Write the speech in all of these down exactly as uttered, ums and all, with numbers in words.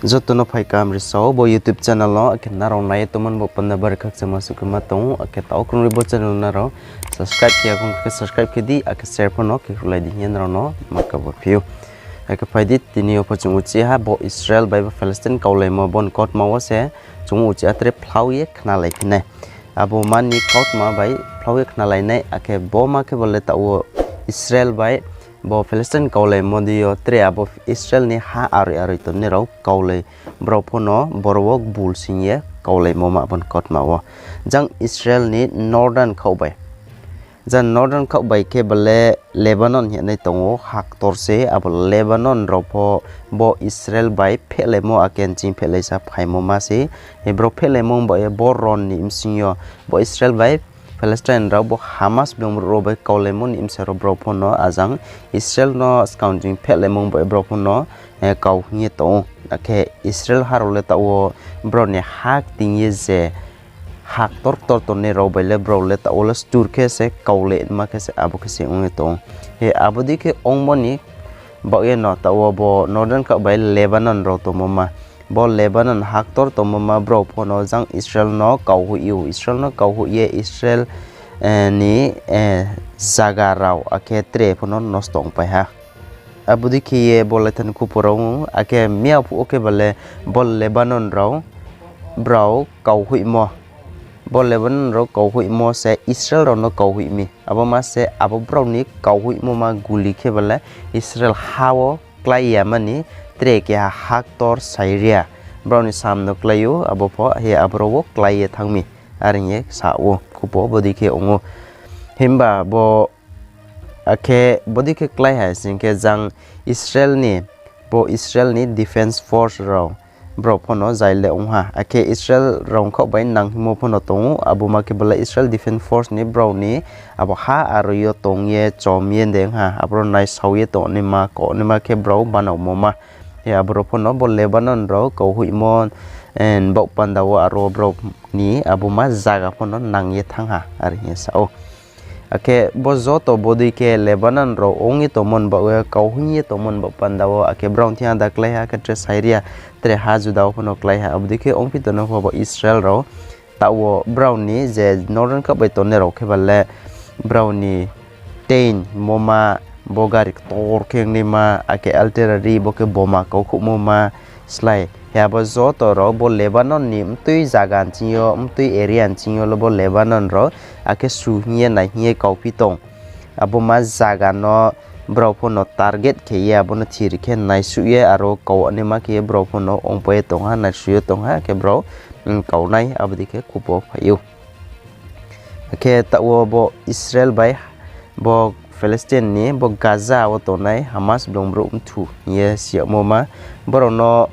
Joto no phai kaham ri sao bo YouTube channel no, akhe nrao nai ye tongmo ni bo panda bari khakchangma suh khe ma tong ou, akhe taoh krungri bo channel nrao subscribe khe ya khong khe subscribe khe di, akhe share pho no khe khlai di hing ye nrao no ma kabo phi ou. Akhe phai di tini yo pho chung uchih ha bo Israel bai bo Palestine kaulaimo bo ni kautma wo se chung uchih ha tre phlao ye khnalai phi nai. Abo ma ni kautma bai phlao ye khnalai nai, akhe bo ma khe bo le taoh wo Israel bai bo Palestine kaulaimo di yo tre abo Israel ni ha aroi aroi tongnai rao kaulai brao pho no boro wo gbul sing ye kaulaimo ma abo ni kautma wo. Jang Israel ni northern khaoh bai Jang northern khaoh bai khe bo le Lebanon hing ye nai tong ou, ha ktor se, abo Lebanon rao pho bo Israel bai phehlaimo akhe nching phehlaisa phaimo ma se. Brao phehlaimo ba ye bo ron ni bsing yo, bo Israel bai Palestine rao bo Hamas blung brouh rao bai kaulaimo ni bsa rao brao pho no ajang Israel no skang jing phehlaimo ba ye brao pho no kau hing ye tong ou. Akhe Israel ha rao le taoh wo brao ni ha kting ye je ha ktor ktor tongnai rao bai le brao le taoh wo le stur khe se kaulai ma khe se abo khe se ong ye tong ou. Abo dei khe ongmo ni baoh ye no taoh wo bo northern khaoh bai Lebanon rao tongmo ma. Bo Lebanon ha ktor tongmo ma brao pho no jang Israel no kauhoih ou. Israel no kauhoih ye Israel ni zaga rao akhe tre pho no nosto ongpai ha. Abo dei khe ye bo Laitha ni khupo rao, akhe miya phuh wo khe ba le bo Lebanon rao brao kauhoihmo. Bo Lebanon rao kauhoihmo se Israel rao no kauhoih mi. Abo ma se abo brao ni kauhoihmo ma guli khe ba le Israel ha wo klái ya ma ni tre keha ha ktor Syria brao ni sam no klái ou, abo pho he aboro wo klái ye thanng mi. Are hing ye sa ou, khupo bo dei khe ong ou. Himba bo Akhe bodei khe klái ha sing khe jang Israel ni, bo Israel ni defence force rao, brao pho no zai le ong ha. Akhe Israel rao khaoh bai nang hingmo pho no tong ou, abo ma khe bo le Israel defence force ni brao ni abo ha aroi yo tong ye chom ye de ong ha, aboro naisao ye tongnaima, kaunaima khe brao banaomo ma. He aboro pho no bo Lebanon rao kauhoihmo, baoh panda wo aro brao ni abo ma zaga pho no nang ye thanng ha, are hing ye sa ou. Akhe bo joto bodei khe Lebanon rao ong ye tongmo ni baoh ye, kauhoih ye tongmo ni baoh panda wo, akhe brao thing ada klái ha, akhe tre Syria, tre ha juda wo pho no klái ha, abo dei khe ongphi tongno pho bo Israel rao. Taoh wo brao ni je northern khaoh bai tongnai rao khe ba le brao ni tank mo ma, bo gari ktor khe ongnaima, akhe artillery bo khe boma kaukhouhmo ma, slái. He abo joto rao bo Lebanon ni mtui zaga nching yo, mtui area nching yo le bo Lebanon rao, akhe su hing ye nai hing ye kauphi tong. Abo ma zaga no brao pho no target khe ye, abo no thir khe naisuh ye, aro kaunaima khe ye brao pho no ongpai ye tong ha, naisuh ye tong ha, akhe brao, kaunai, abo dei khe khupo phai ou. Akhe taoh wo bo Israel bai bo Palestine ni bo Gaza wo tongnai Hamas blung brouh mthu hing ye si yagmo ma, brao no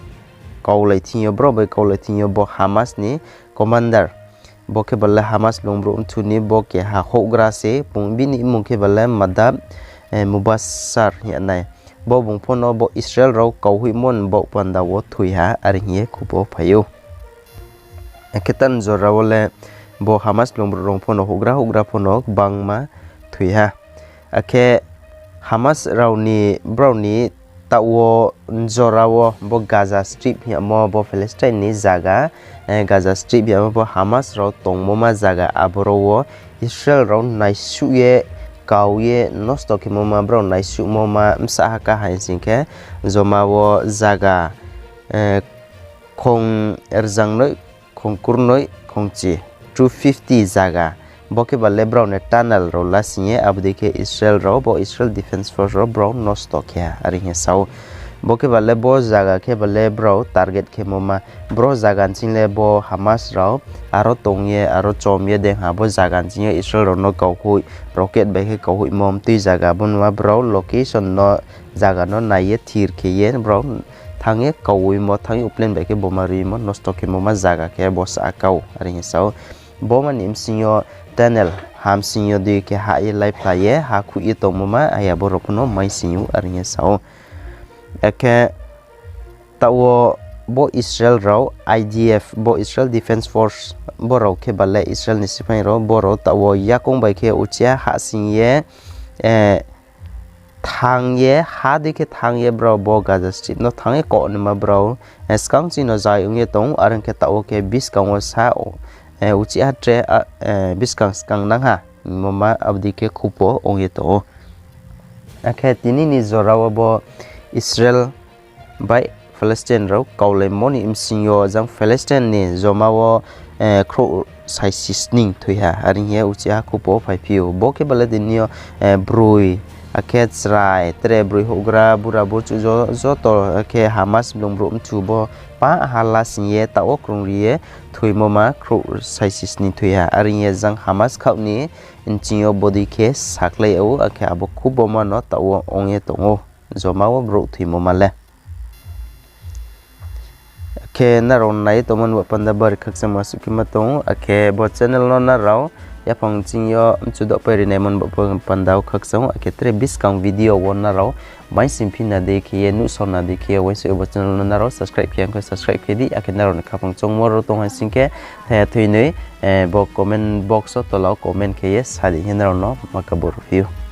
kaulai thing yo, brao bai kaulai thing yo bo Hamas ni commander. Bo khe ba le Hamas blung brouh mthu ni bo keha houhgra se, bini mmung khe ba le Madab, Mubassar hing ye nai. Bo bung pho no bo Israel rao kauhoihmo ni baoh panda wo thoi ha, are hing ye khupo phai ou. Akhe tan jora wo le bo Hamas blung brouh rao pho no houhgra houhgra pho no gbangma thoi ha. Akhe Hamas rao ni, brao ni taoh wo jora wo bo Gaza Strip hing yagmo bo Palestine ni zaga, Gaza Strip hing yagmo bo Hamas rao tongmo ma zaga, aboro wo Israel rao naisuh ye, kau ye, nosto khemo ma brao naisuhmo ma bsa ha ka hai sing khe, joma wo zaga, khong rzangnoi, khong kurnoi, khongchi, two fifty zaga. Bo khe ba le brao ni tunnel rao lasing ye, abo dei khe Israel rao, bo Israel Defence Force rao brao nosto khe ha, are hing ye sa ou. Bo khe ba le bo zaga khe ba le brao target khemo ma. Bro zaga nching le bo Hamas rao aro tong ye, aro chom ye deng ha, bo zaga nching yo Israel rao no kauhoih, rocket bai khe kauhoihmo mtui zaga, bo nma brao location no, zaga no nai ye thir khe ye brao thanng ye kauhoihmo, thanng ye plane bai khe boma rimo, nosto khemo ma zaga khe bo sa kau, are hing ye sa ou. Bo ma ni bsing yo tunnel, ha bsing yo dei khe hah ye laiphla ye, ha khuih ye tongmo ma, aya bo rao pho no mai sing ou, are hing ye sa ou. Akhe taoh wo bo Israel rao, I D F, bo Israel Defence Force, bo rao khe ba le Israel ni siphai rao, bo rao taoh wo yakoung bai khe uchih ha hahsing ye, thanng ye, ha dei khe thanng ye brao bo Gaza Strip no thanng ye kaoh naima brao, eh, skang chini no zai ong ye tong ou, are ong khe taoh wo khe buskang wo sa, eh, uchih ha tre, ah, eh, buskang skang nang ha, hingmo ma abo dei khe khupo ong ye tong ou. Akhe tini ni jora wo bo Israel bai Palestine rao kaulaimo ni bsing yo jang Palestine ni joma wo, eh, khrouh saisi sning thoi ha, are hing ye uchih ha khupo phaiphi ou. Bo khe bale tini yo, eh, broi, akhe chrai, tre broi houhgra, bura burchuh jo-, joto, akhe Hamas blung brouh mchu bo pa ha la sing ye taoh wo krungri ye thoimo ma khrouh saisi sning thoi ha, are hing ye jang Hamas khaoh ni bsing yo bodei khe sakhlai yag ou, akhe abo khupo ma no taoh wo ong ye tong ou, joma wo brouh thoimo ma le. Akhe nrao nai tongmo ni bo panda bari khakchangmo asuh khe ma tong ou, akhe bo channel no nrao yaphang ching yo mchu dohpai ri naimo ni bo panda wo khakchang ou, akhe tre buskang video wo nrao maising phi na dei khe ye, nuhsao na dei khe ye, uaingsouh ye bo channel no nrao subscribe khe ya khe subscribe khe di, akhe nrao ni khaphang choungmo rao tong hai sing khe, thaya thoinoi, eh, bo comment box wo tola wo comment khe ye sa di hing ye nrao no ma kabur phi ou.